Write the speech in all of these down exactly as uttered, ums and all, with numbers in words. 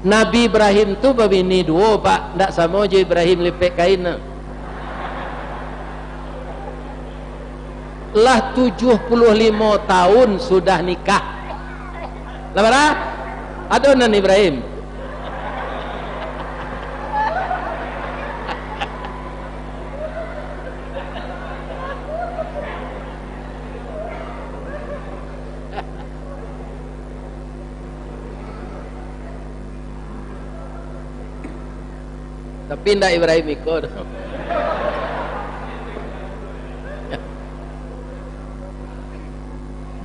Nabi Ibrahim tu babini duo, Pak. Ndak samo jo Ibrahim Lipek Kain tu. Lah tujuah puluah limo taun sudah nikah. Lah bara? Ado nan Ibrahim. Tapi ndak Ibrahim iko doh.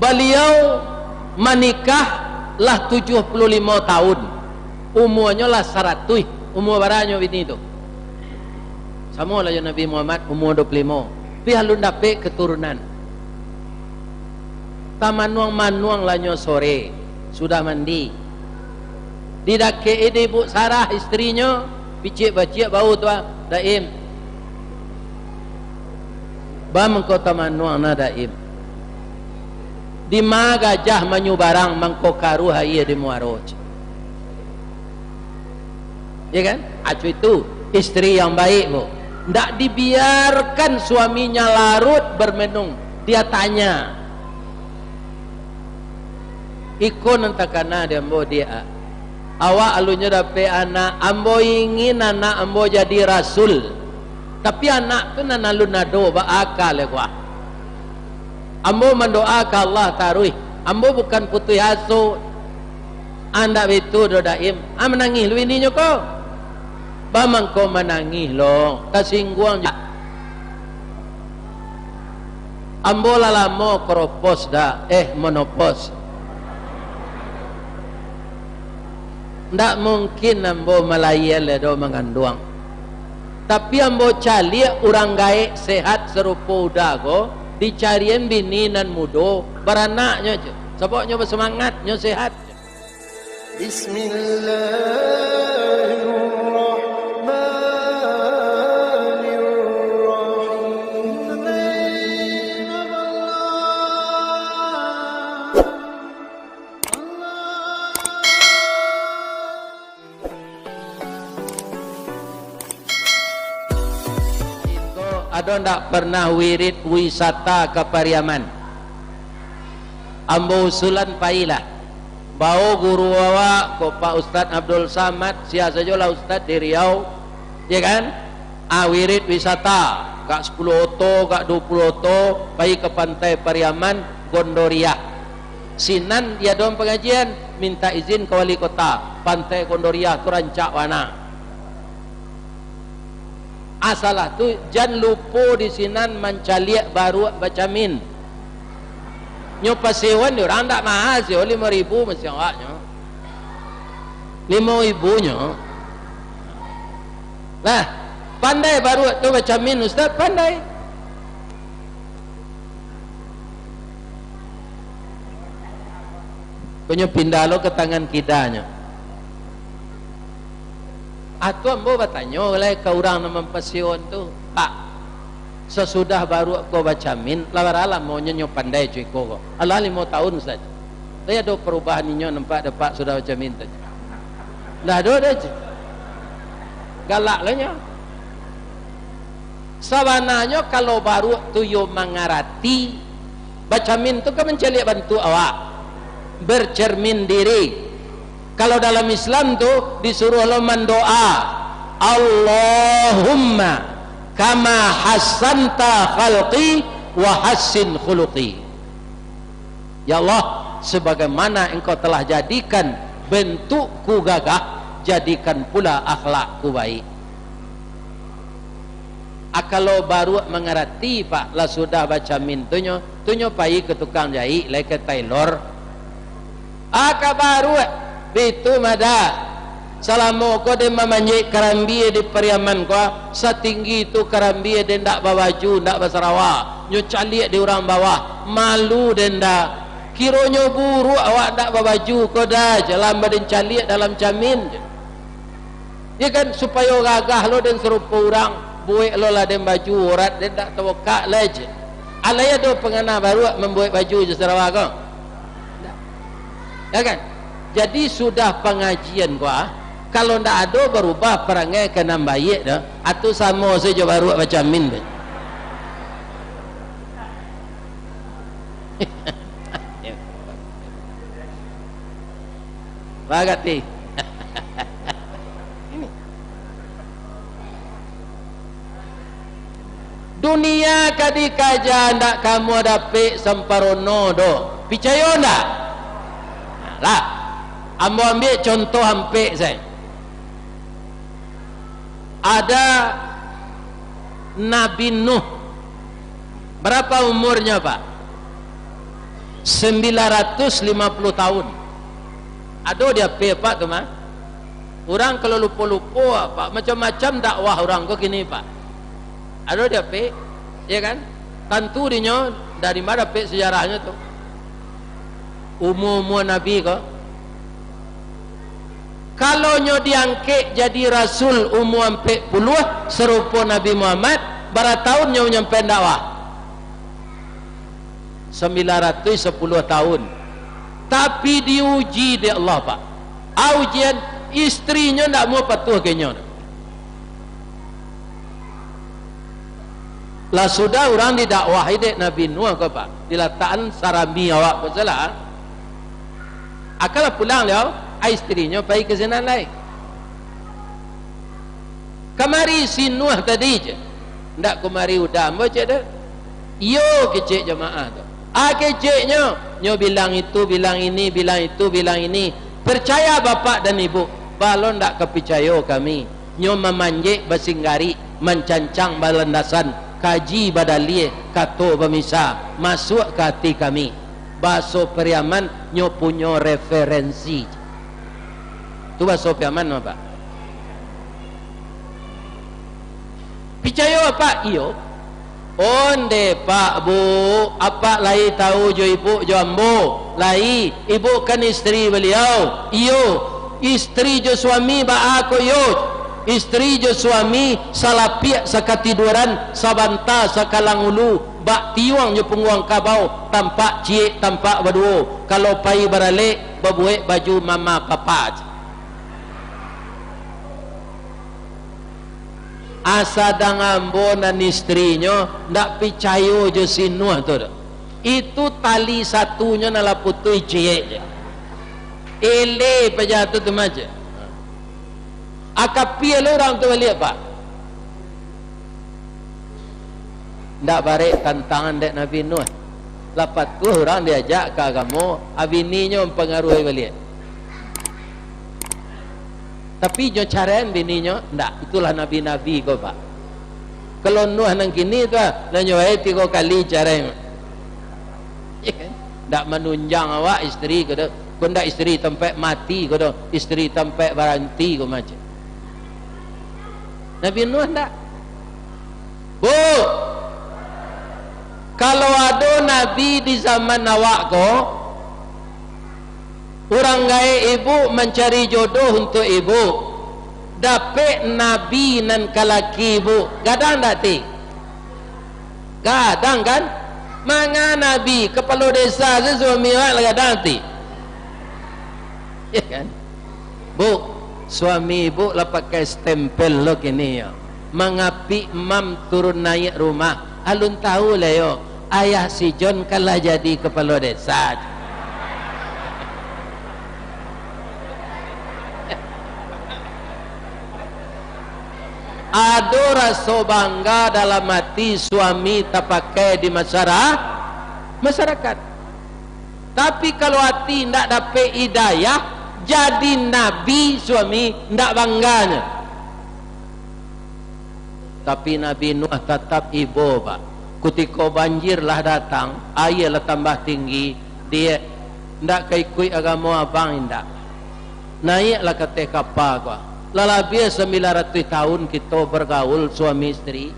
Baliau manikah lah tujuah puluah limo taun. Umuanyo lah saratuih. Umua baranyo bini tu? Samo lah jo Nabi Muhammad, umua duo puluah limo. Tapi alun dapek katurunan. Tamanuang-manuang lah nyo sore, sudah mandi. Didakek-i dek Ibu Sarah, istrinyo, piciak-baciak bau tu, ah, Daim. Ba mangko tamanuang na, Daim. Dima gajah manyubarang, mangko karuah aia di muaro, cek. Ya kan? Acu itu istri yang baik, Bu. Ndak dibiarkan suaminya larut bermenung. Dia tanya, "Iko nan takana di ambo, Diak. Awak alunnyo dapek anak, ambo ingin anak ambo jadi rasul. Tapi anak tu nan alun ado, baa ka lai ko ah? Ambo mandoa ka Allah taruih. Ambo bukan putuih aso." Andak baitu doh, Daim. Ah, manangih lu ininyo ko. Ba mangko manangih lo, tasingguang jo. Ambo lah lamo kropos dah, eh, monopos. Ndak mungkin ambo malayia lai doh manganduang. Tapi ambo caliak urang gaek sehat sarupo Uda ko, dicarian bini nan mudo, baranaknyo, cek. Sabab nyo basamangat, nyo sehat. Bismillahirrahmanirrahim. Iko ado ndak pernah wirid wisata ka Pariaman? Ambo usulan, pailah. Bao guru awak, ko Pak Ustaz Abdul Samad, sia sajolah ustaz di Riau, ya kan? Ah, wirid wisata, agak sapuluah oto, agak duo puluah oto, pai ka Pantai Pariaman, Gondoriah. Sinan diadoan pangajian, minta izin ka wali kota, Pantai Gondoriah tu rancak bana. Asalah tu, jan lupo di sinan mancaliak baruak bacamin. Nyo pasewoan di urang ndak maha, sewo limo ribu masiang awaknyo. Limo ribu nyo. Lah, pandai baruak tu bacamin, Ustaz, pandai. Ko nyo pindah lo ka tangan kidanyo. Atu ambo batanyo lai ka urang nan mampasiyoan tu, "Pak, sasudah baruak ko bacamin, lah bara lamonyo nyo pandai co iko ko?" "Alah, limo taun sajo." "Lai ado parubahan inyo nampak dek Pak sudah bacamin tu?" "Ndak ado doh," cek. Galak lah nyo. Sabananyo, kalau baruak tu yo mangarati, bacamin tu kan mancaliak bantuak awak, bercermin diri. Kalau dalam Islam tu, disuruah lo mandoa, "Allahumma kama hassanta khalqi wa hassin khuluqi." Ya Allah, sebagaimana Engkau telah jadikan bentukku gagah, jadikan pula akhlakku baik. Ah, kalau baruak mangarati, Pak, lah sudah bacamin tu nyo, tu nyo pai ka tukang jaik, lai ka tailor. Ah, ka baruak, bitu mada. Salamo ko den mamanjek karambia di Pariaman ko, satinggi tu karambia den ndak babaju, ndak basarawa. Nyo caliak di urang bawah, malu den ndak. Kironyo buruak awak ndak babaju ko dah, jalan baden caliak dalam camin. Ya kan, supayo gagah lo den sarupo urang, buek lo lah den baju, urat den ndak tabukak lai, cek. Alai ado pangana baruak mambuek baju jo sarawa ko? Ndak. Ya kan? Jadi sudah pangajian ko, ah, Kalau ndak ado barubah parangai ka nan baiak doh, atu samo sajo baruak bacamin tu. Bagati. Dunia ka dikaja, ndak kamu dapek samparono doh. Picayo ndak? Nah, lah. Ambo ambiak contoh ampek sajo. Ada Nabi Nuh. Berapa umurnyo, Pak? Sembilan ratus lima puluh tahun. Ado di ape, Pak, tu mah? Urang kalau lupo-lupo, Pak, macam-macam dakwah urang ko kini, Pak. Ado di ape, ya kan? Tantu dinyo dari ma dapek sejarahnyo tu? Umua-umua Nabi ko. Kalau nyo diangkek jadi rasul umua ampek puluah, sarupo Nabi Muhammad, bara taun nyo manyampai dakwah? Sambilan ratuih sapuluah taun. Tapi diuji dek Allah, Pak. A ujian, istrinyo ndak mau patuah ka inyo. Lah sudah urang didakwahi dek Nabi Nuh ko, Pak, dilatakan sarami awak ko salah. Akalah pulang liau, a istrinyo pai ka sinan lai. Kamari si Nuh tadi je. Ndak kumari udah ambo cek dek. Iyo kecek jamaah tu. A keceknyo, nyo bilang itu, bilang ini, bilang itu, bilang ini. Percaya bapak dan ibu, balo ndak ka picayo kami. Nyo mamanjek basinggarik, mancancang balandasan, kaji badaliah, kato bamisa, masuak ka ati kami. Baso Pariaman, nyo punyo referensi. Tu baso Pariaman, Pak. Picayo apak? Iyo. Onde, Pak, Bu, apak lai tahu jo ibu jo ambo? Lai. Ibu kan istri baliau? Iyo. Istri jo suami baa ko iyo? Istri jo suami salapiak sakatiduaran, sabanta sakalang ulu, bak tiuang jo pungguang kabau, tampak ciek, tampak baduo. Kalau pai baralek, babuek baju mama papa. Asa dang ambo nan istrinyo ndak picayo jo si Nuh tu doh. Itu tali satunyo nan lah putuih ciek je. Ele paja tu tu mace. Akapia lo urang tu baliak, Pak. Ndak barek tantangan dek Nabi Nuh. Lah patuah urang diajak ka agamo, a bininyo mampangaruahi baliak. Tapi nyo caraian bininyo, ndak. Itulah nabi-nabi ko, Pak. Kalau Nuh nan kini tu, ah, lah nyo bae tigo kali carai. Ndak manunjang awak istri ko doh. Ko ndak istri tampek mati ko doh, istri tampek baranti ko macam. Nabi Nuh ndak. Bu, kalau ado nabi di zaman awak ko, urang gaek ibu mancari jodoh untuak ibu, dapek nabi nan ka laki ibu, gadang ndak ti? Gadang kan? Manga nabi, kapalo desa se suami awak lah gadang ti? Ya kan? Bu, suami ibu lah pakai stempel lo kini yo. Mangapik mam turun naiak rumah. Alun tahu lah yo, ayah si John kan lah jadi kapalo desa. Ado raso bangga dalam ati suami tapakai di masyara-, masyarakat. Tapi kalau ati ndak dapek hidayah, jadi nabi suami ndak bangganyo. Tapi Nabi Nuh tatap ibo, Pak. Kutiko banjir lah datang, aia lah tambah tinggi, diak, ndak ka ikuik agamo abang indak? Naiaklah ka ateh kapa ko. Lah labiah sambilan ratuih taun kito bagaul suami istri.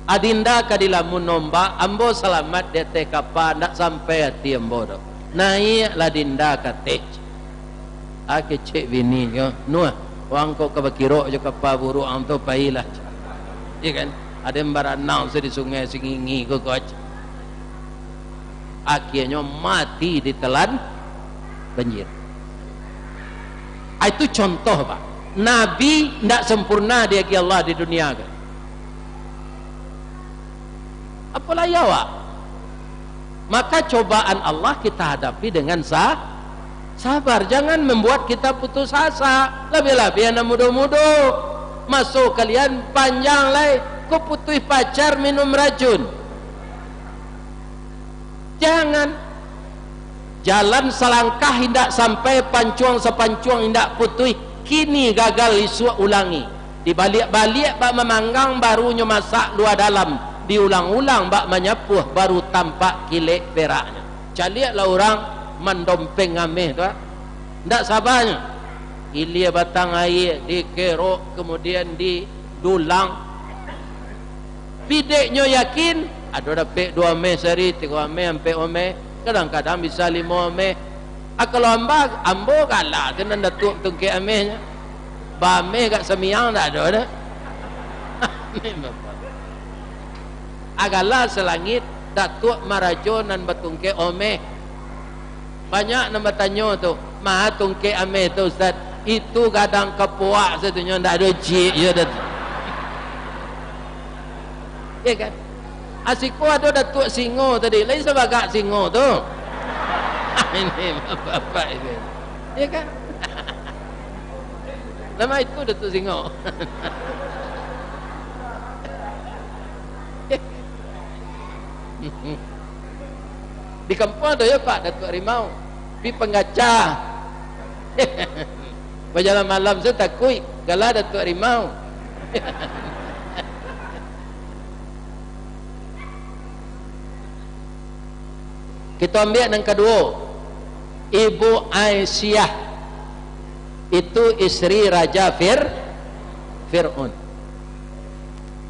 Adinda ka dilamun ombak, ambo salamat di ateh kapa, ndak sampai ati ambo doh. Naiaklah dinda ka ateh. Ah, kecek bini ko, "Nuh, wang kok ka bakirok jo kapa buruak ang tu, pailah." Iya kan? Ado yang baranang se di sungai Singingi ko, ko. Akhianyo mati ditelan banjir. Ah, itu contoh, Pak. Nabi ndak sempurna diagiah Allah di dunia ko. Apolai awak. Maka cobaan Allah kita hadapi dengan sa-, sabar. Jangan membuat kita putus asa. Labiah-labiah anak mudo-mudo. Maso kalian panjang lai, ko putuih pacar minum racun. Jangan. Jalan salangkah indak sampai, pancuang sapancuang indak putuih. Kini gagal, isuak ulangi. Dibaliak-baliak bak mamanggang, barunyo masak lua dalam. Diulang-ulang bak manyapuah, baru tampak kilek peraknyo. Caliaklah urang mandompeng ameh tu, ah. Ndak sabanyo. Ilia batang aia, dikerok, kemudian didulang. Pideknyo yakin, ado dapek duo ameh sahari, tigo ameh, ampek ameh, kadang-kadang bisa limo ameh. Ah, kalau amba, ambo galak tu nan Datuak tungkek amehnyo. Baameh gak samiang ndak ado doh. Agalak salangit, Datuak marajo nan batungkek omeh. Banyak nan batanyo tu, "Maha tungkek ameh tu, Ustaz?" Itu gadang kapuak satunyo, ndak ado ciek je dah tu. Ya kan? Asiko ado Datuak Singo tadi, lain sabagak singo tu. Ini bapak-bapak ini. Ya kan? Nama itu Datuak Singo? Di kampuang ado yo, Pak, Datuak Rimau. Pi panggaca. Bajalan malam se takuik, gala Datuak Rimau. Kito ambiak nan kaduo, Ibu Aisyah. Itu istri Raja Fir-, Fir'aun.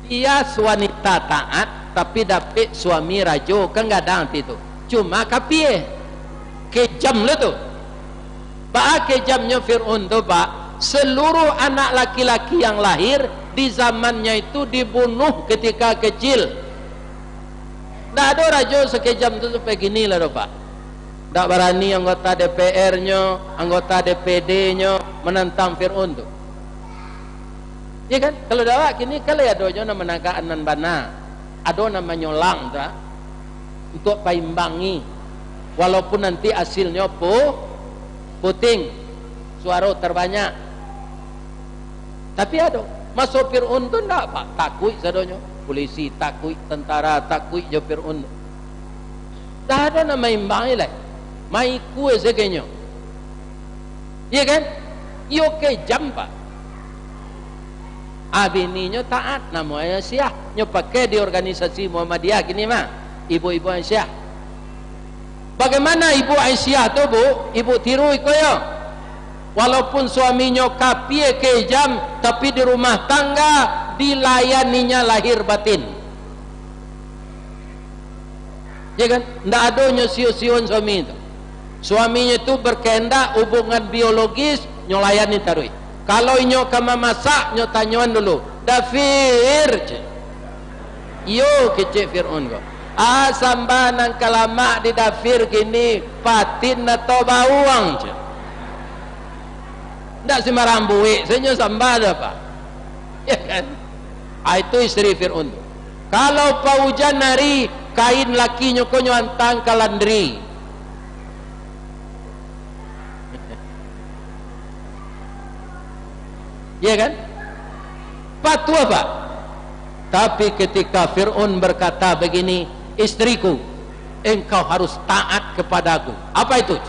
Dia wanita taat, tapi dapek suami rajo, kan gadang ati tu. Cuma kapie, kejam lo tu. Baa kejamnyo Fir'aun tu, Pak? Seluruh anak laki-laki yang lahir di zamannya itu dibunuh ketika kecil. Ndak ado rajo sakejam tu sampai kini lah doh, Pak. Ndak barani anggota D P R-nyo, anggota D P D-nyo manantang Fir'aun tu. Iya kan? Kalau di awak kini kan lai ado juo nan managak nan bana. Ado nan manyolang tu, ah. Untuak paimbangi. Walaupun nanti asilnyo pu-, puting, suaro terbanyak. Tapi ado. Maso Fir'aun tu ndak, Pak. Takuik sadonyo. Pulisi takuik, tentara takuik jo Fir'aun tu. Ndak ado nan maimbangi lai. Maikua sajo nyo. Iya kan? Iyo kejam, Pak. Ah, bininyo taat, namonyo Aisyah. Nyo pakai di organisasi Muhammadiyah kini mah. Ibu-ibu Aisyah. Bagaimana Ibu Aisyah tu, Bu? Ibu tiru iko yo. Walaupun suaminyo kapie kejam, tapi di rumah tangga dilayaninya lahir batin. Ya kan? Ndak ado nyo sio-sion suami tu. Suaminyo tu berkehendak hubungan biologis, nyo layani taruih. Kalau inyo ka mamasak, nyo tanyoan dulu, "Dafir," cek. "Iyo," kecek Fir'aun ko. "Ah, samba nan ka lamak di dafir kini, patin atau bawang?" cek. Ndak sembarang buek, sajo samba tu, Pak. Ya kan? Ah, itu istri Fir'aun tu. Kalau paujan ari, kain lakinyo ko nyo antang ka landri. Ya kan? Patuah, Pak. Tapi ketika Fir'aun berkata begini, "Istriku, engkau harus taat kepadaku." Apa itu?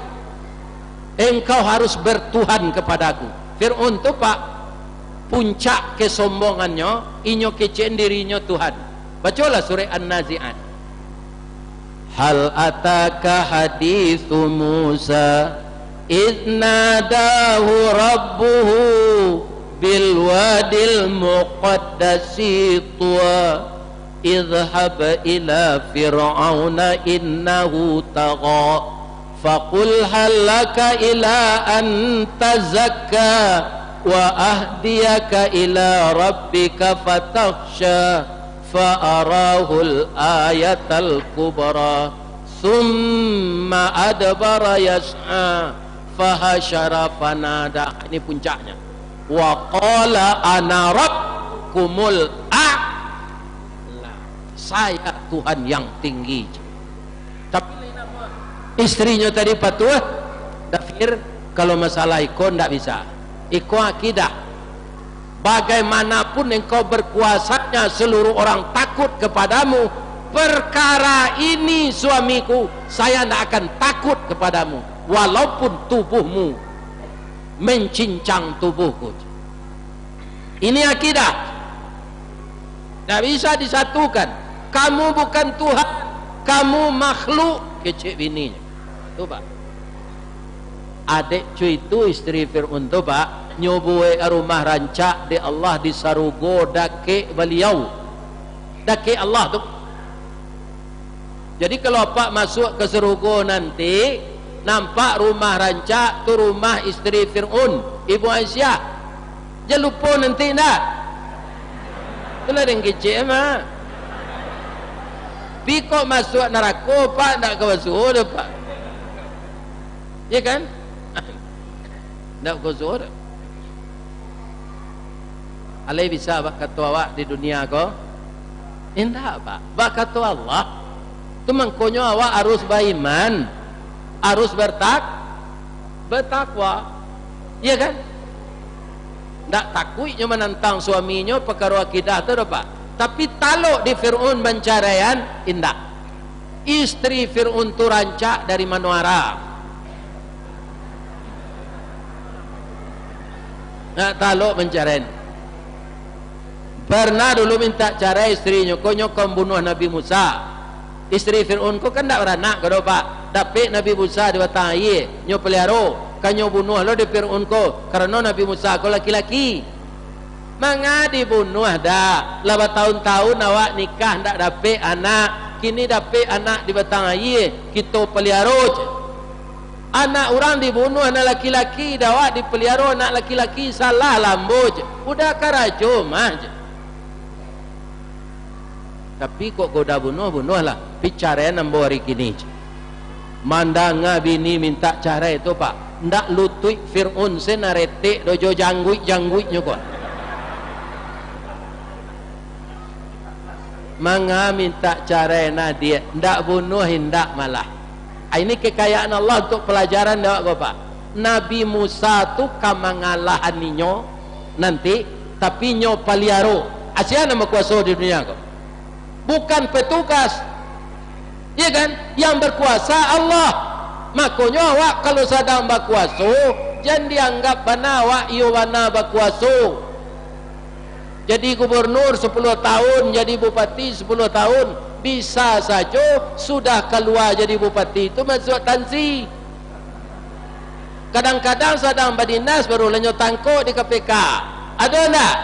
"Engkau harus bertuhan kepadaku." Fir'aun tu, Pak, puncak kesombongannyo, inyo kecek dirinyo Tuhan. Bacolah surah An-Nazi'at. Hal ataka hadithu Musa, idh nadahu rabbuhu bil wadil muqaddasi tuwa. Idhhab ila Fir'auna innahu tagha. Faqul hal laka ila an tazakka wa ahdiyaka ila rabbika fatakhsha. Fa arahul ayatal kubra. Tsumma adbara yas'a. Fahasyara fanada. Ini puncaknya. Wa qala ana rabbukumul a'la. Saya Tuhan yang tinggi. Tapi istrinyo tadi patuah, Dafir, kalau masalah iko ndak bisa. Iko akidah. Bagaimanapun engkau berkuasanya, seluruh orang takut kepadamu, perkara ini, suamiku, saya ndak akan takut kepadamu, walaupun tubuhmu mencincang tubuhku. Ini akidah. Ndak bisa disatukan. Kamu bukan Tuhan, kamu makhluk, kecek bininyo. Tu, Pak. Adek cuy tu, istri Fir'aun tu, Pak, nyo buek rumah rancak dek Allah di sarugo dakek Baliau. Dakek Allah tu. Jadi, kalau apak masuak ka sarugo nanti, nampak rumah rancak tu rumah istri Fir'aun, Ibu Aisyah. Jan lupo nanti ndak? Itulah den kecek, Mak. Pi kok masuak narako, Pak, ndak ka masuak doh, Pak. Iya kan? Ndak ka masuak doh. Alai bisa bak kato awak di dunia ko? Indak, Pak. Bak kato Allah. Tu mangkonyo awak harus baiman, harus bertak-, bertakwa. Iya kan? Ndak takuik nyo manantang suaminyo, pakaro akidah tu doh, Pak. Tapi talok di Fir'aun bancaraian, indak. Istri Fir'aun tu rancak dari mano arah. Ndak talok mancaraian. Pernah dulu mintak carai istrinyo ko, nyo ka mambunuah Nabi Musa. Istri Fir'aun ko kan ndak baranak ko doh, Pak. Dapek Nabi Musa di batang aia, nyo paliaro, ka nyo bunuah lo dek Fir'aun ko, karano Nabi Musa ko laki-laki. Manga dibunuah dak? Lah batahun-tahun awak nikah ndak dapek anak, kini dapek anak di batang aia, kito paliaro, cek. Anak urang dibunuah, anak laki-laki, dek awak dipaliaro anak laki-laki, salah lah ambo, cek. Udah karajo mah, cek. Tapi kok goda bunuah, bunuahlah. Pi caraian ambo ari kini, cek. Mandanga bini mintak carai tu, Pak, ndak lutuik Fir'aun se nan retek doh jo jangguik-jangguiknyo ko. Manga mintak carai nah, diak, ndak bunuah indak malah. Ah, ini kekayaan Allah untuk pelajaran dek awak, Bapak. Nabi Musa tu ka mangalahan inyo nanti, tapi inyo paliaro. Asia nan bakuaso di dunia ko. Bukan petugas. Iya kan? Yang berkuasa Allah. Makonyo awak kalau sadang bakuaso, jan dianggap bana awak iyo bana bakuaso. Jadi gubernur sapuluah tahun, jadi bupati sapuluah tahun, bisa sajo sudah kalua jadi bupati tu masuak tansi. Kadang-kadang sadang badinas, baru lah nyo tangkok di K P K. Ado ndak?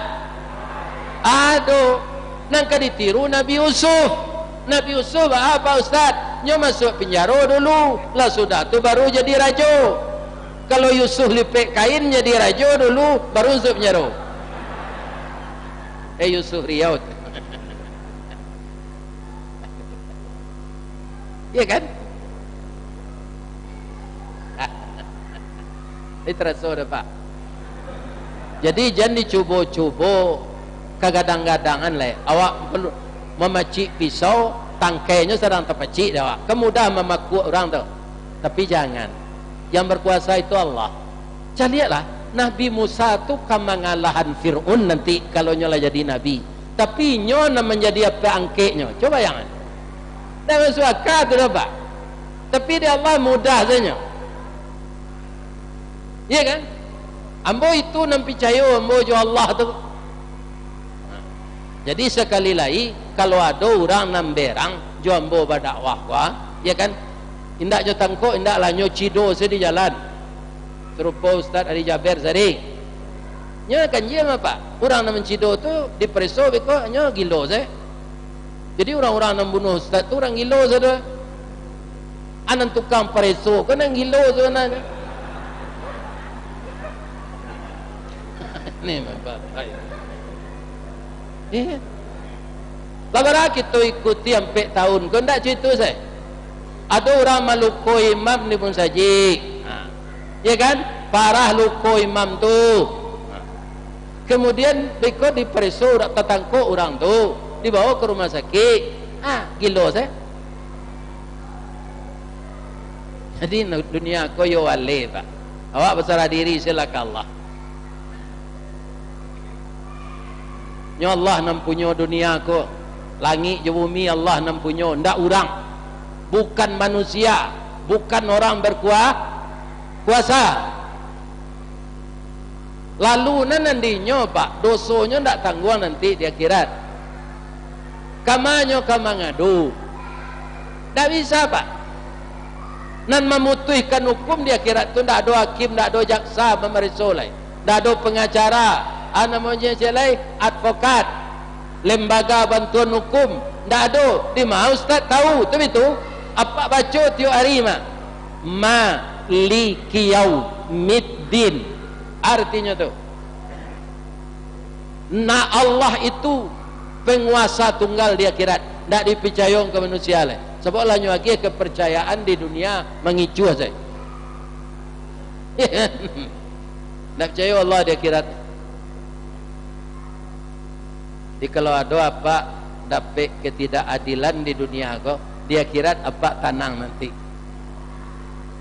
Ado. Nan ka ditiru Nabi Yusuf. Nabi Yusuf, ah, Pak Ustaz, nyo masuak pinjaro dulu, lah sudah tu baru jadi rajo. Kalau Yusuf lipek kain jadi rajo dulu, baru masuak pinjaro. Eh, Yusuf Riau. Iya kan? Ini teraso dah, Pak. Jadi, jan dicubo-cubo kagadang-gadangan lai. Awak perlu mamacik pisau, tangkainyo sadang tapacik dek awak. Kan mudah mamakuak urang tu. Tapi jangan. Yang berkuasa itu Allah. Caliaklah, Nabi Musa tu ka mangalahan Fir'aun nanti kalau nyo lah jadi nabi. Tapi inyo nan manjadi apak angkeknyo. Cubo bayangkan. Ndak masuak aka tu doh, Pak. Tapi dek Allah mudah sajo. Iya kan? Ambo itu nan picayo ambo jo Allah tu. Jadi sakali lai, kalau ado urang nan berang jo ambo badakwah ko, ya kan? Indak nyo tangkok, indak lah nyo cido se di jalan. Sarupo Ustaz Ari Jaber tadi. Nyo kan jia mah, Pak. Urang nan mancido tu dipareso beko nyo gilo se. Jadi urang-urang nan bunuah ustaz tu urang gilo sadoe. Anan tukang pareso ko nan gilo sabananyo. Ni memang bahaya. Iya. Lah bara kito ikuti ampek tahun ko ndak cito se. Ado urang maluko imam di musajik. Ha. Ya kan? Parah luko imam tu. Kemudian beko dipareso urang, tatangkok urang tu, dibawa ka rumah sakik. Ah, gilo se. Jadi, nu-, dunia ko yo wale, Pak. Awak basarah diri, silakan Allah. Nyo Allah nan punyo dunia ko. Langik jo bumi Allah nan punyo, ndak urang. Bukan manusia, bukan orang berkua-, kuasa. Lalu nan, nan dinyo, Pak, dosonyo ndak tangguang nanti di akhirat. Kamanyo ka mangadu? Ndak bisa, Pak. Nan mamutuihkan hukum di akhirat tu ndak ado hakim, ndak ado jaksa mamareso lai. Ndak ado pengacara, a, namonyo sia lai, advokat, lembaga bantuan hukum, ndak ado. Di ma ustaz tahu tu bitu? Apak baco tiok hari mah. Maliki yaumiddin. Artinyo tu. Nah, Allah itu penguasa tunggal di akhirat, ndak dipicayo ka manusia lai. Sabab lah nyo agiah kepercayaan di dunia mangicuah sajo. Ndak picayo Allah di akhirat. Jadi, kalau ado apak dapek ketidakadilan di dunia ko, di akhirat apak tanang nanti.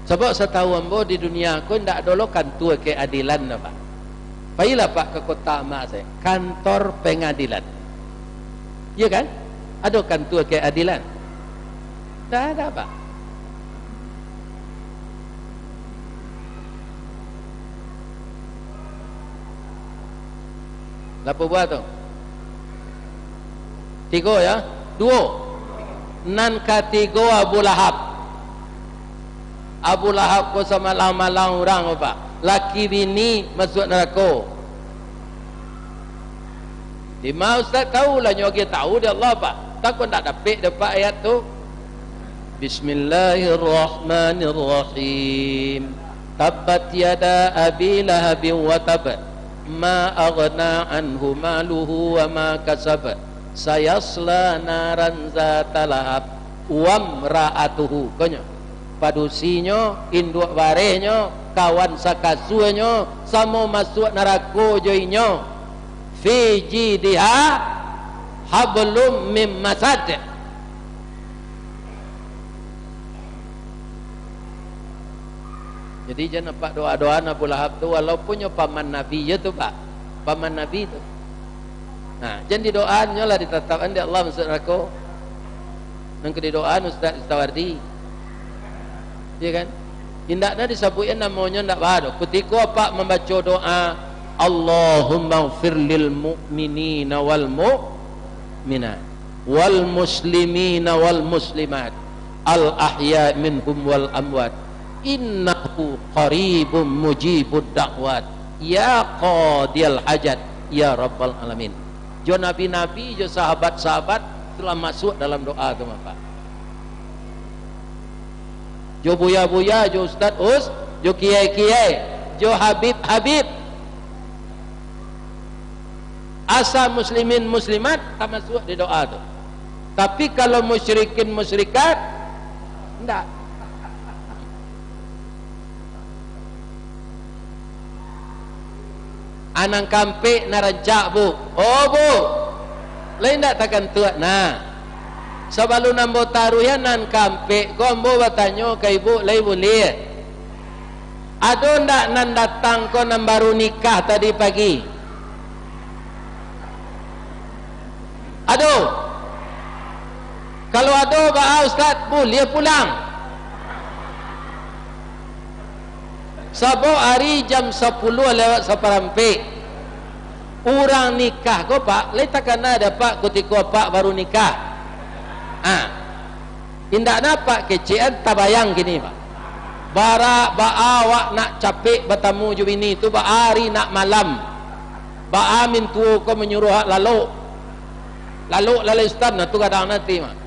Sabab satahu ambo di dunia ko indak ado lo kantua keadilan doh, Pak. Pailah, Pak, ka Kota Amak sajo, kantor pengadilan. Iya kan? Ado kantua keadilan? Ndak ado, Pak. Bara buah tu? Tigo, ya? Duo. Nan katigo Abu Lahab. Abu Lahab ko samalang-malang urang, Pak. Laki bini masuak narako. Di ma ustaz tahu lah, nyo agiah tahu di Allah, Pak. Takah ndak dapek dek apak ayat tu. Bismillahirrahmanirrahim. Tabbat yada Abi Lahabin wa tab. Ma aghna anhu maluhu wa ma kasab. Sayasla naran zata lahab. Wamra'atuhu. Konyo. Padusinyo, induak barehnyo, kawan sakasuanyo, samo masuak narako jo inyo. Fi jidiha hablum mim masad. Jadi, jan apak doa-doaan Abu Lahab tu, walaupun nyo paman Nabi, yo tu, Pak. Paman Nabi tu. Nah, jan didoaan nyo lah, ditatapkan dek Allah masuak narako. Nan ka didoaan Ustaz Istawardi. Iya kan? Indaknyo disabuikan namonyo, ndak baa doh. Kutiko apak mambaco doa, "Allahummaghfir lil mu'minina wal mu'minat, wal muslimina wal muslimat, al ahya minhum wal amwat, innahu qaribum mujibud da'wat, ya qadiyal hajat, ya rabbal alamin." Jo nabi-nabi, jo sahabat-sahabat, tu lah masuak dalam doa tu, Pak. Jo buya-buya, jo ustaz-us-, jo kiai-kiai, jo habib-habib. Asa muslimin muslimat tamasuak di doa tu. Tapi kalau musyrikin musyrikat, ndak. A nan kampek nan rancak, Bu. Oh, Bu. Lai ndak takantuak, nah. Sabalun ambo taruih nan kampek ko, ambo batanyo ka Ibu, lai buliah? Ado ndak nan datang ko nan baru nikah tadi pagi? Ado? Kalau ado, baa ustaz, buliah pulang. Sabab ari jam sapuluah lewat saparampek, urang nikah ko, Pak, lai takana dek apak kutiko apak baru nikah. Ah. Indak dapek kecekan tabayang kini, Pak. Bara, baa awak nak capek batamu jo bini tu, baa ari nak malam. Baa mintuo ko manyuruah awak lalok. Lalok lalai sutan, nah tu gadang nanti, Mak.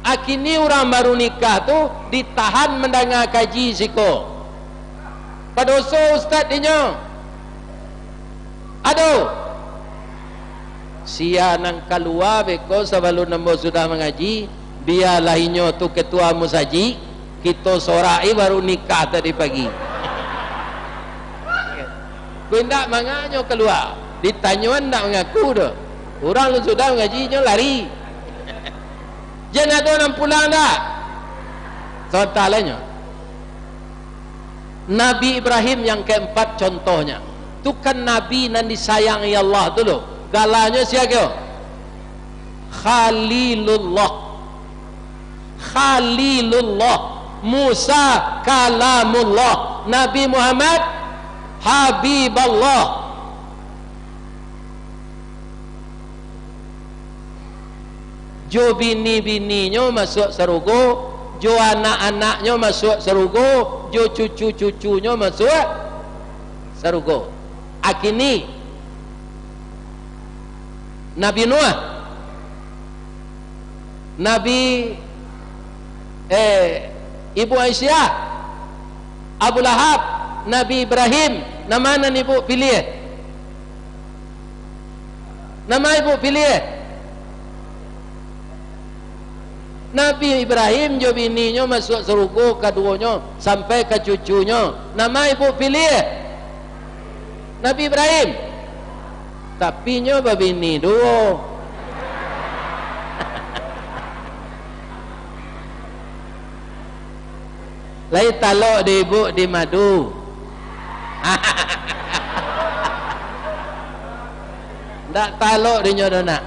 A kini urang baru nikah tu ditahan mandanga kaji siko. Padoso ustaz dinyo. Ado. Sia nan kalua beko sabalun ambo sudah mangaji, bialah inyo tu ketua musajik. Kito sorak i baru nikah tadi pagi. Ko indak manganyo kalua. Ditanyo indak mangaku doh. Urang lu sudah mangaji, inyo lari. Jan ado nan pulang dak? Sontalanyo. Nabi Ibrahim yang keempat contohnya. Tu kan nabi nan disayangi Allah tu lo. Galanyo sia kio? Khalilullah. Khalilullah. Musa Kalamullah. Nabi Muhammad Habiballah. Jo bini-bininyo masuak sarugo, jo anak-anaknyo masuak sarugo, jo cucu-cucunyo masuak sarugo. Akini, Nabi Nuh, Nabi, eh, Ibu Aisyah, Abu Lahab, Nabi Ibrahim, nan ma nan ibu piliah? Nan ma ibu piliah? Nabi Ibrahim jo bininyo masuak sarugo kaduonyo, sampai ka cucunyo. Nan ma ibu piliah? Nabi Ibrahim. Tapi nyo babini duo. Lai talok di ibu di madu. Ndak talok di nyo doh nak.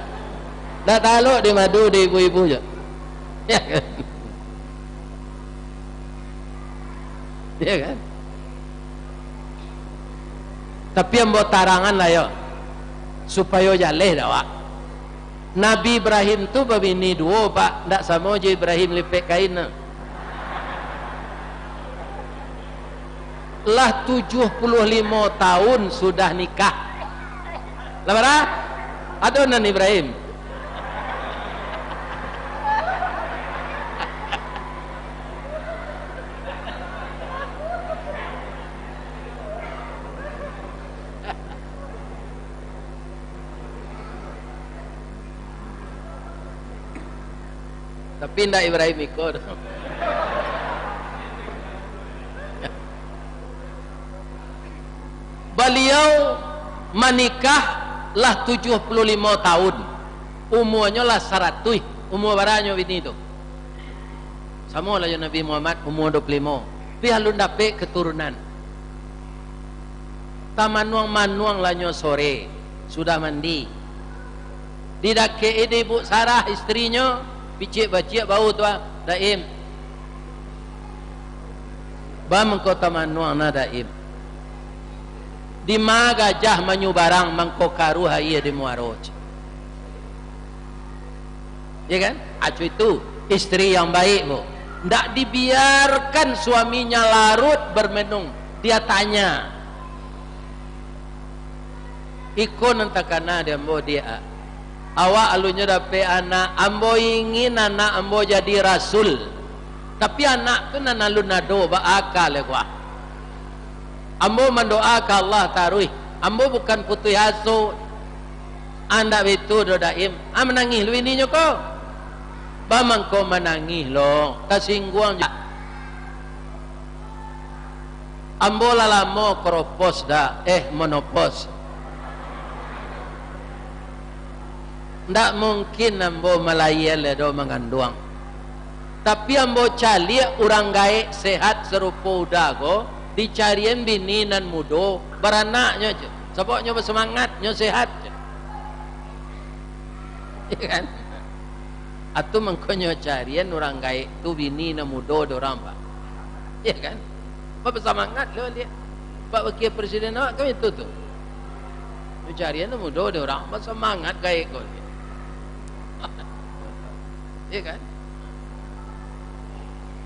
Ndak talok di madu di ibu-ibu jo. Ya kan? Ya kan? Tapi ambo tarangan lah yo, supayo jaleh dak awak. Nabi Ibrahim tu babini duo, Pak, ndak samo jo Ibrahim Lipek Kain tu. Lah tujuah puluah limo taun sudah nikah. Lah bara? Ado nan Ibrahim? Tapi ndak Ibrahim iko doh. Baliau manikah lah tujuah puluah limo taun. Umuanyo lah saratuih. Umua baranyo bini tu? Samo lah jo Nabi Muhammad, umua duo puluah limo. Tapi alun dapek katurunan. Tamanuang-manuang lah nyo sore, sudah mandi. Didakek-i di Ibu Sarah, istrinyo, piciak-baciak bau tu ah, Daim. Ba mangko tamanuang nah, Daim. Dima gajah manyubarang, mangko karuah aia di muaro. Ya kan? Acu itu istri yang baik, Bu. Ndak dibiarkan suaminya larut bermenung. Dia tanya, "Iko nan takana di ambo, Diak. Awak alunnyo dapek anak, ambo ingin anak ambo jadi rasul. Tapi anak tu nan alun ado, baa ka lai ko ah? Ambo mandoa ka Allah taruih. Ambo bukan putuih aso." "Andak baitu doh, Daim." Ah, manangih lo bininyo ko. Ba mangko manangih lo, tasingguang jo. Ambo lah lamo kropos dah, eh, monopos. Ndak mungkin ambo malayia lai doh manganduang. Tapi ambo caliak urang gaek sehat sarupo Uda ko, dicarian bini nan mudo, baranaknyo je. Sabab nyo basamangat, nyo sehat je. Ya kan? Atu mangkonyo carian urang gaek tu bini nan mudo di urang, Pak. Ya kan? Basamangat lo liak. Pak Wakil Presiden awak kan itu tu. Carian nan mudo di urang, basamangat gaek ko. Ya kan?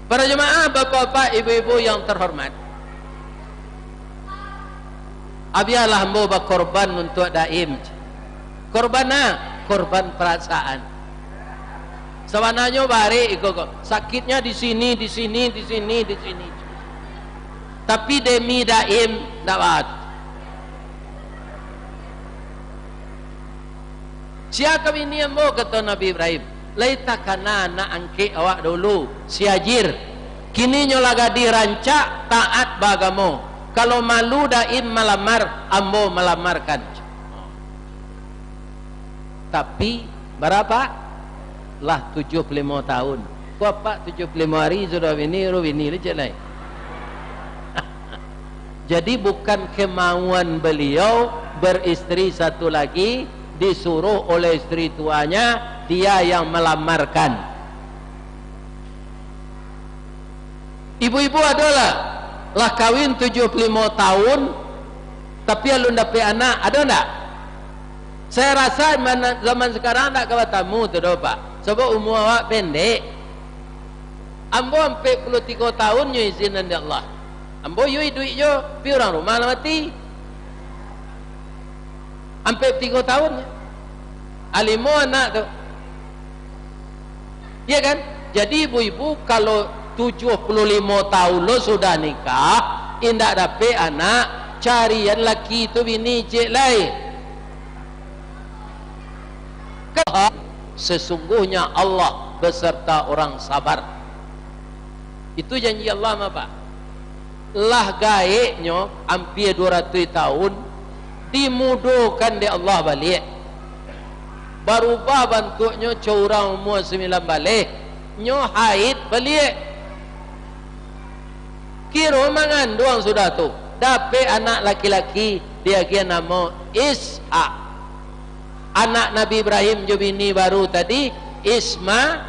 Para jemaah, bapak-bapak, ibu-ibu yang terhormat, abialah ambo bakorban untuak Daim. Korban a? Korban parasaan. Sabananyo barek iko ko. Sakitnya di sini, di sini, di sini, di sini. Tapi demi Daim, ndak baat. Sia ka bini ambo, kato Nabi Ibrahim. Lai takana anak angkek awak dulu, si Hajir. Kini nyo lah gadih rancak, taat baagamo. Kalau malu Daim malamar, ambo malamarkan. Tapi, bara? Lah tujuah puluah limo tahun. Ko apak tujuah puluah limo ari sudah bini, baru bini licik lai. Jadi, bukan kemauan beliau beristri satu lagi, disuruh oleh istri tuanya, dia yang melamarkan. Ibu-ibu ado lah, lah kawin tujuah puluah limo tahun, tapi alun dapek anak, ado ndak? Saya rasa mana-, zaman sekarang ndak ka batamu tu doh, Pak. Sabab umua awak pendek. Ambo ampek puluah tigo tahun nyo izinan dek Allah. Ambo yo iduik jo, tapi urang rumah lah mati. Ampek tigo tahun nyo. Ah, limo anak tu. Iya kan? Jadi ibu-ibu, kalau tujuah puluah limo tahun lo sudah nikah, indak dapek anak, carian laki tu bini ciek lai. Sesungguhnya Allah beserta orang sabar. Itu janji Allah mah, Pak. Lah gaeknyo, ampia duo ratuih tahun, dimudokan dek Allah baliak. Barubah bantuaknyo, co urang umua sambilan baleh, nyo haid baliak. Kiro manganduang sudah tu, dapek anak laki-laki, diagiah namo Ishak. Anak Nabi Ibrahim jo bini baru tadi, Isma-,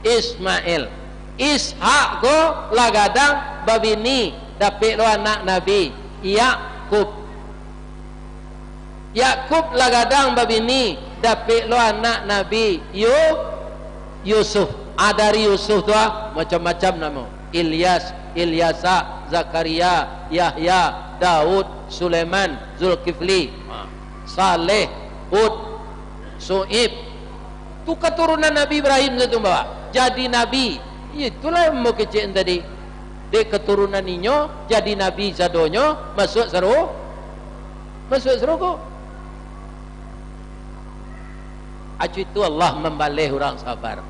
Ismail. Ishak ko lah gadang babini, dapek lo anak Nabi, Yakub. Yakub lah gadang babini, dapek lo anak Nabi Yu-, Yusuf. Ah, dari Yusuf tu, ah, macam-macam namo. Ilyas, Ilyasa, Zakaria, Yahya, Daud, Sulaiman, Zulkifli, ha, Saleh, Hud, Su'ib. Tu katurunan Nabi Ibrahim tu, bawa jadi nabi. Itulah yang mau kecek tadi. Dek katurunan inyo, jadi nabi sadonyo, masuk saru-, masuk sarugo. Acu itu Allah mambaleh urang sabar.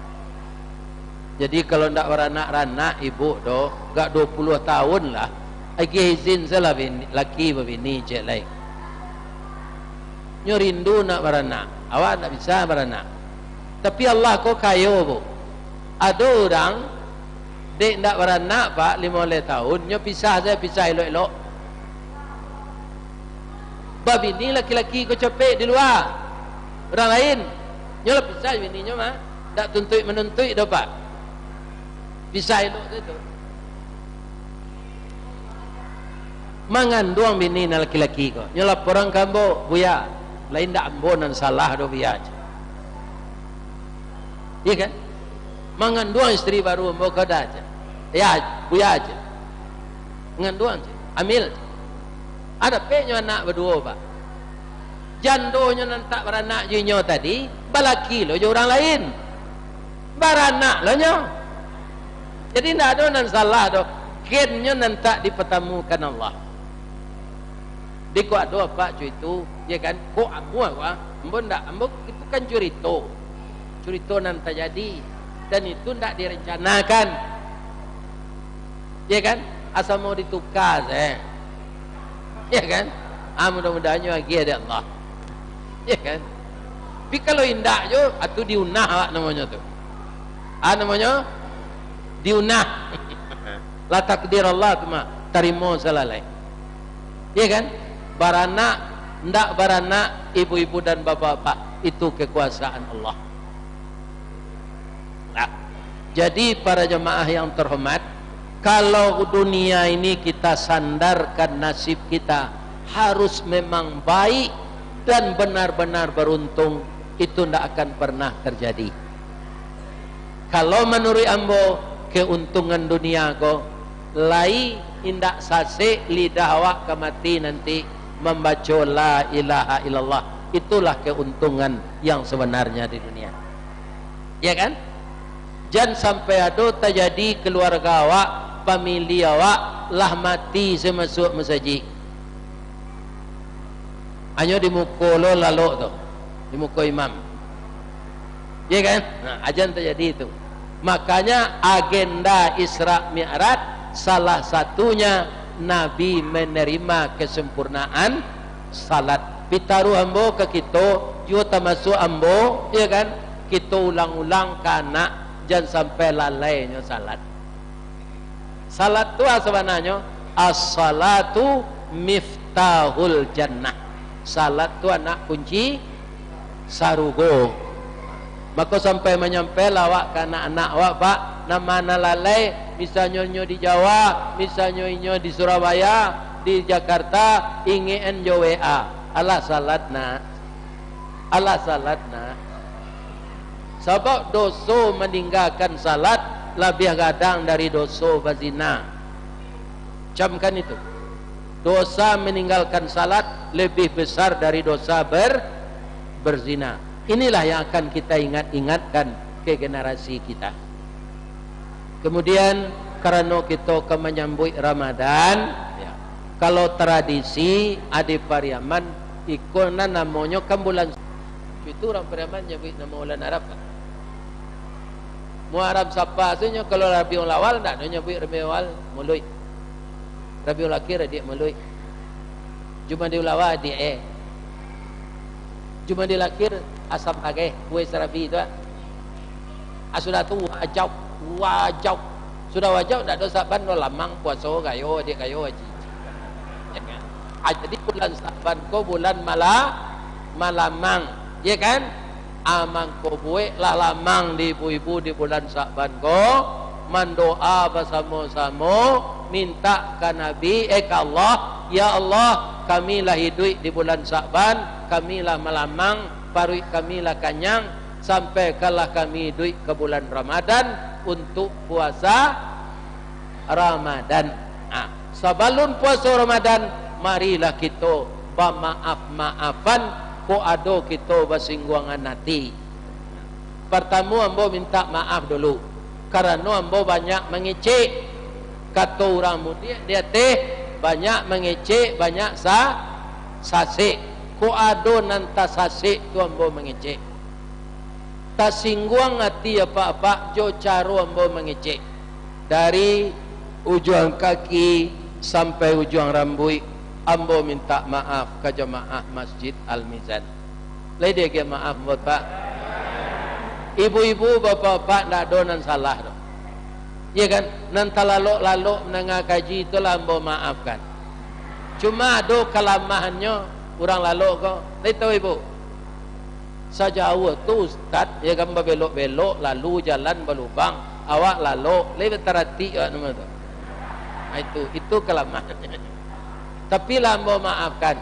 Jadi, kalau ndak baranak-ranak ibu doh, gak duo puluah tahun lah, agiah izin salah bini, laki babini ciek lai. Nyo rindu nak baranak, awak ndak bisa baranak. Tapi Allah ko kayo, Bu. Ado urang, dek ndak baranak, Pak, limo baleh tahun, nyo pisah sajo, pisah elok-elok. Babini laki-laki ko capek di lua. Urang lain, nyo lah pisah bininyo mah. Ndak tuntuik-manuntuik doh, Pak. Pisah elok tu, tu. Manganduang bini nan laki-laki ko. Nyo laporan ka ambo, "Buya, lai ndak ambo nan salah doh, Buya," cek. Iya kan? "Manganduang istri baru ambo ko dah," cek. "Ya, Buya," cek. "Manganduang," cek. "Amil," cek. Ah, dapeknyo anak baduo, Pak. Jandonyo nan tak baranak jo inyo tadi, balaki lo jo urang lain. Baranak lo nyo. Jadi, ndak ado nan salah doh. Gennyo nan tak dipatamukan Allah. Di ko ado apak cuy tu, ya kan? Ko amuah ko, ah. Ambo ndak, ambo itu kan curito. Curito nan tajadi. Dan itu ndak direncanakan. Ya kan? Asa mau dituka sae. Ya kan? Ah, mudah-mudahan nyo agiah dek Allah. Ya kan? Tapi kalau indak jo, atu diunah awak namonyo tu. Ah, namonyo diunah. Lah takdir Allah tu mah, tarimo salalai. Ya kan? Baranak, ndak baranak, ibu-ibu dan bapak-bapak, itu kekuasaan Allah. Nah, jadi para jemaah yang terhormat, kalau dunia ini kita sandarkan nasib kita, harus memang baik dan benar-benar beruntung, itu ndak akan pernah terjadi. Kalau manuruik ambo, keuntungan dunia ko, lai indak sasek lidah awak ka mati nanti mambaco la ilaha illallah. Itulah keuntungan yang sebenarnya di dunia. Ya kan? Jan sampai ado tajadi keluarga awak, famili awak lah mati samasuak masajik. Hanyo di muko lo lalok tu, di muko imam. Ya kan? Nah, ajan tajadi tu. Makanya agenda Isra Mi'raj salah satunya Nabi menerima kesempurnaan salat. Pitaruah ambo ka kito, juo tamasuak ambo, ya kan? Kito ulang-ulang ka anak, jan sampai lalainyo salat. Salat tu sabananyo, as-salatu miftahul jannah. Salat tu anak kunci sarugo. Mako sampai manyampailah awak ka anak-anak awak, Pak, nan ma nan lalai, misalnyo inyo di Jawa, misalnyo inyo di Surabaya, di Jakarta, ingek-an jo W A. Alah salat, Nak. Alah salat, Nak. Sabab doso maninggakan salat labiah gadang dari doso bazina. Camkan itu. Dosa meninggalkan salat lebih besar dari dosa ber-, berzina. Inilah yang akan kita ingat-ingatkan ke generasi kita. Kemudian, karano kito ka manyambuik Ramadan, ya, kalau tradisi di Pariaman, iko nan namonyo kan bulan, itu urang Pariaman nyabuik namo bulan Arab kan? Muharram Safar tu nyo, kalau Rabiul Awal, ndak ado nyabuik Rabiul Awal, Maulid. Rabiul Akhir, adiak Maulid. Jumadil Awal, adiak, eh. Jumadil Akhir, asam ageh, kue serabi tu, ah. Ah, sudah tu, wajab, wajab. Sudah wajab, ndak ado Sa'ban, no lamang, puaso, gayo, adiak gayo, haji. Ya kan? Ah, jadi bulan Sa'ban ko bulan mala-, malamang. Ya kan? Ah, mangko bueklah lamang di ibu-ibu di bulan Sa'ban ko, mandoa basamo-samo, mintak ka Nabi, eh, ka Allah, "Ya Allah, kami lah iduik di bulan Sa'ban, kami lah malamang, paruik kami lah kanyang, sampaikanlah kami iduik ka bulan Ramadan untuk puasa Ramadan." Ah, sabalun puaso Ramadan, marilah kito bamaaf-maafan, kok ado kito basingguangan ati. Partamo, ambo mintak maaf dulu, karano ambo banyak mangecek. Kato urang mudiak di ateh, banyak mangecek, banyak sa-, sasek. Kok ado nan tasasek tu ambo mangecek. Tasingguang ati apak-apak jo caro ambo mangecek. Dari ujuang kaki sampai ujuang rambuik, ambo mintak maaf ka jamaah Masjid Al-Mizan. Lai diagiah maaf, ambo, Pak? Ibu-ibu, bapak-bapak, ndak ado nan salah doh. Iya kan? Nan talalok-lalok mandanga kaji tu lah ambo maafkan. Cuma ado kalamahannyo urang lalok ko. Lai tahu, Ibu? Sajauah tu, Ustaz, ya kan, babelok-belok, lalu jalan balubang, awak lalok, lai bataratik awak namo tu. Ha, itu, itu kalamahannyo. Tapi lah ambo maafkan.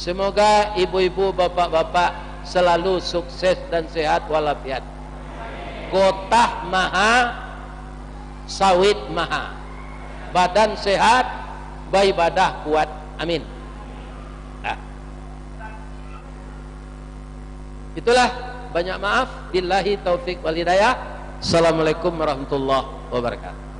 Semoga ibu-ibu, bapak-bapak selalu sukses dan sehat walafiat. Gotah maha, sawit maha. Badan sehat, baibadah kuat. Amin. Nah. Itulah, banyak maaf. Billahi taufik wal hidayah. Assalamualaikum warahmatullahi wabarakatuh.